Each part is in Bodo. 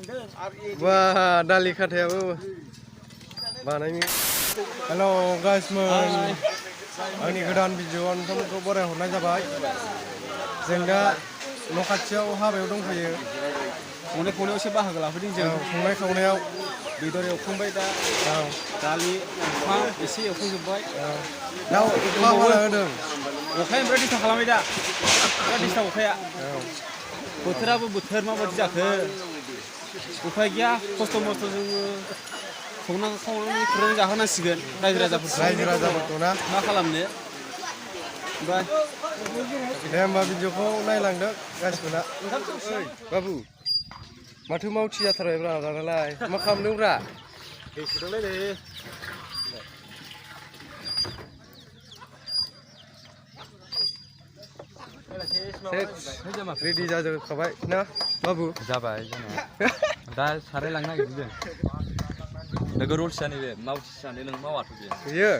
Wah, dali katayaबो बानायनो हेल' गाइसमोन आंनि गोदान भिडिअ'आव नोंथांमोनखौ बरायहरनाय जाबाय जों दा न' खाथियाव हाबायाव दंफैयो संनाय खावनायाव एसे बाहागो लाफैदों जों संनाय खावनायाव बेदर एवखांबाय दा दालि ओंखाम एसे एवखांजोब्बाय दा अखा हाना होदों अखाया बिराद दिस्टार्ब खालामबाय दा बिराद दिस्टार्ब अखाया बोथोराबो बोथोर माबायदि जाखो उफाय गैया खस्थ' मस्थ' जोङो संनानै खावनानै खुरनानै जाहोनांसिगोन रायजो राजाफोरखौ ना मा खालामनो ओमफ्राय दे होमबा भिडिअ'खौ नायलांदो गासिबोना बाबु माथो मावथि जाथारबायब्रा दानालाय मा खालामदोंब्रा दै सुदोंलै नै रेडि जाजोबखाबाय ना बाबु जाबाय जोंना दा साराय लांनो नागिरदों जों लोगो रलसियानि बे मावथि जानो नों मावाथ' बे बेयो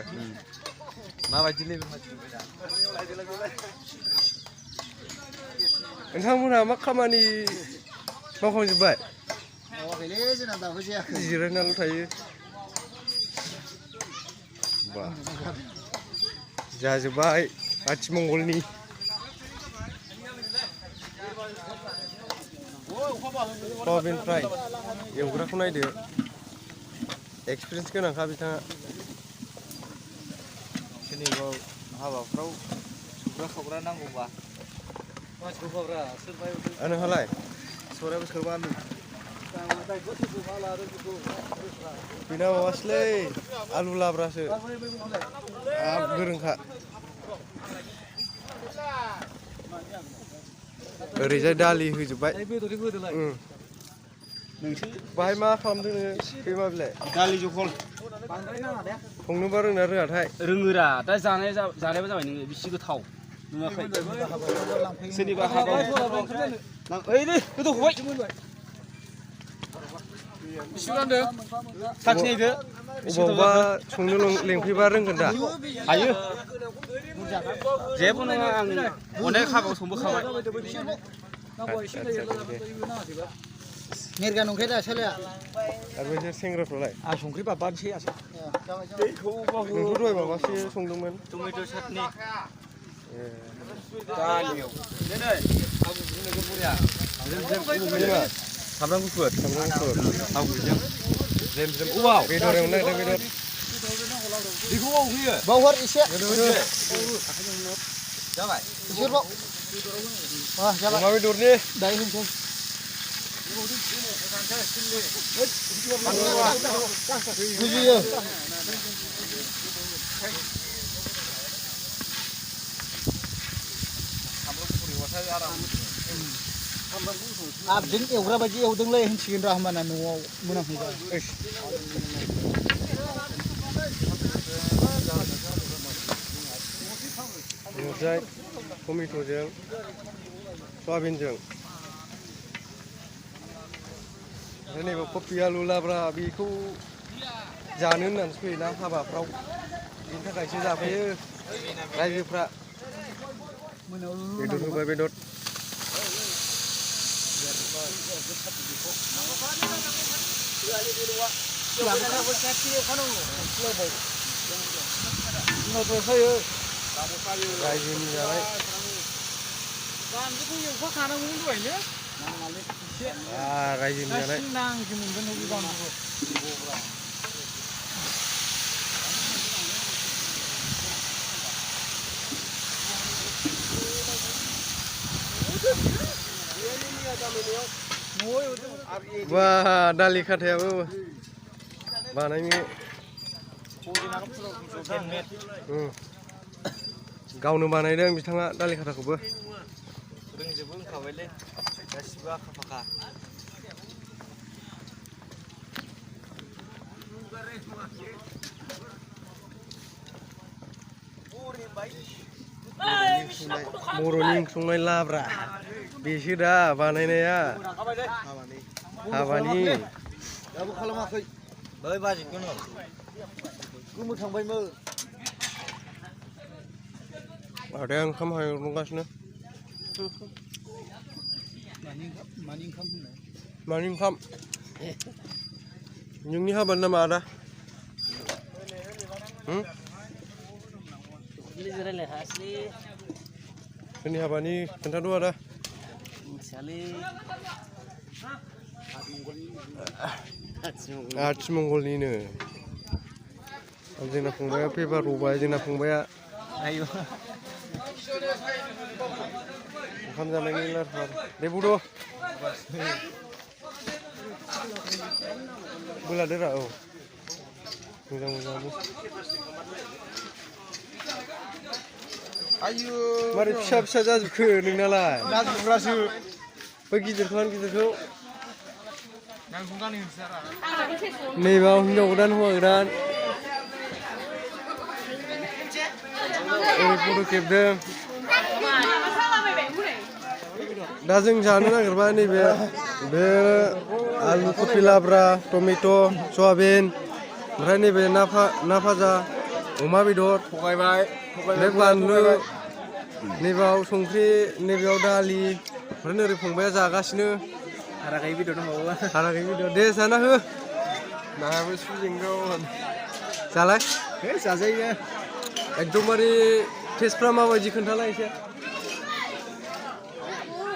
माबायदिलै बे नोंथांमोनहा मा खामानि मावखांजोब्बाय मावाखैलै जोंना दाबो जायाखै जिरायनानैल' थायो बा जाजोब्बाय आथिमंगलनि सयाबिन फ्राय एवग्राखौ नायदो एक्सपिरियेन्स गोनांखा बिथाङा सोरनिबा हाबाफ्राव संग्रा खावग्रा नांगौबा नोंहालाय सौरायाबो सोरबा बेना माबासोलै आलु लाब्रासो गोरोंखा ओरैजाय दालि होजोब्बाय बाहाय मा खालामदों नोङो बे माबिलाय दालि जहल संनोबा रोंना रोङाथाय रोङोरा दा जानायबा जाबाय नोङो बिसि गोथाव नुवाखै सोरनिबा हाबा ओइ दे गोदौ हबाय बिसिबां रानदों साखिनायदो अबावबा संनो लेंफैबा रोंगोन दा हायो जेबो नङा आं अनेक हाबायाव संबोखाबाय नेरगा नंखाया दा सोलाया आरो बैसोर सेंग्राफ्रालाय आं संख्रि बाबानोसै नोंथ' दहाय माबासो संदोंमोन टमेट' चाटनि सामब्राम गुफुर थाव गुबैजों जेम जेम अबाव बेदर एवनो नागिरदों बेदर बेखौ बाव होयो बावहर एसे जाबाय बिसोरबाव जाबाय अमा बेदरनि दायो होनसै बुजियो आबजों एवग्रा बायदि एवदोंलै होनसिगोन रा होमबाना न'आव मोनामहैबा ओमफ्राय टमेट'जों सयाबिनजों ओमफ्राय नैबे कफि आलु लाब्रा बेखौ जानो होननानैसो फैयोना हाबाफ्राव बेनि थाखायसो जाफैयो रायजोफ्रा बेदर होबाय बेदर रायजोनि जानाय रायजोनि जानाय wah dali katayaबो बानायनो गावनो बानायदों बिथाङा दालि खाथाखौबो रोंजोबो होनखाबायलै गासिबो आखा फाखा बर'नि संनाय लाब्रा बेसो दा बानायनाया हाबानि दाबो खालामाखै बै बाजिखौनो गोमोखांबायमोन आदाया ओंखाम हायरगासिनो मानि ओंखाम होननाय मानि ओंखाम नोंनि हाबानि नामा आदा सोरनि हाबानि खोन्थाद' आदा आथिमंगलनिनो जोंना फंबाया पेपार रबाय जोंना फंबाया ओंखाम जानायनि लाहार दे बुद' बोलादोरा औ मोजां मोजां आयु मारै फिसा फिसा जाजोबखो नोंनालाय जाजोबग्रासो बै गिदिरखौ नैबाव हिनजाव गोदान हौवा गोदान ओरै फट' खेबदों दा जों जानो नागिरबाय नैबे बे आलु कफि लाब्रा टमेट' सयाबिन ओमफ्राय नैबे ना भाजा अमा बेदर बे बानलु नैबाव संख्रि नैबेयाव दालि ओमफ्राय ओरै फंबाया जागासिनो हाराखै बेदर दंबावो हाराखै बेदर दे जाना हो नायाबो सुजेंगौ जालाय जाजायो एकदमबारे टेस्टफ्रा माबायदि खोन्थालाय एसे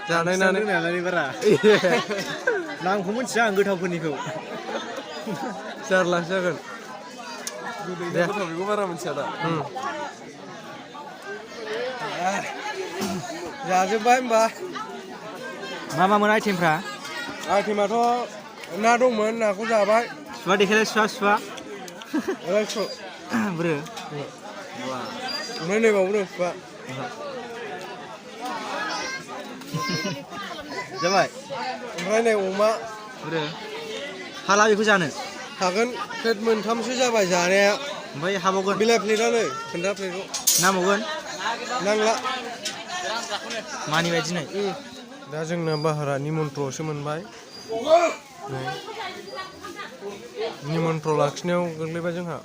जानायनानै बारा नामखौ मिथिया आं गोथावफोरनिखौ जारलासो जागोन दे बेखौ बारा मिथिया दा जाजोब्बाय होमबा मा मोन आइटेमफ्रा आइटेमाथ' ना दंमोन नाखौ जाबाय सुवा देखायलाय सुवा ब्रो ओमफ्राय नैबावबो दं सुवा जाबाय ओमफ्राय नै अमा ब्रो हाला बेखौ जानो हागोन प्लेट मोनथामसो जाबाय जानाया ओमफ्राय हाबावगोन बिलाइ प्लेटआ नै खोन्था प्लेटखौ नांबावगोन नांला मानि बायदि नै दा जोंना भाहारा निमन्त्र'सो मोनबाय निमन्त्र' लाखिनायाव गोग्लैबाय जोंहा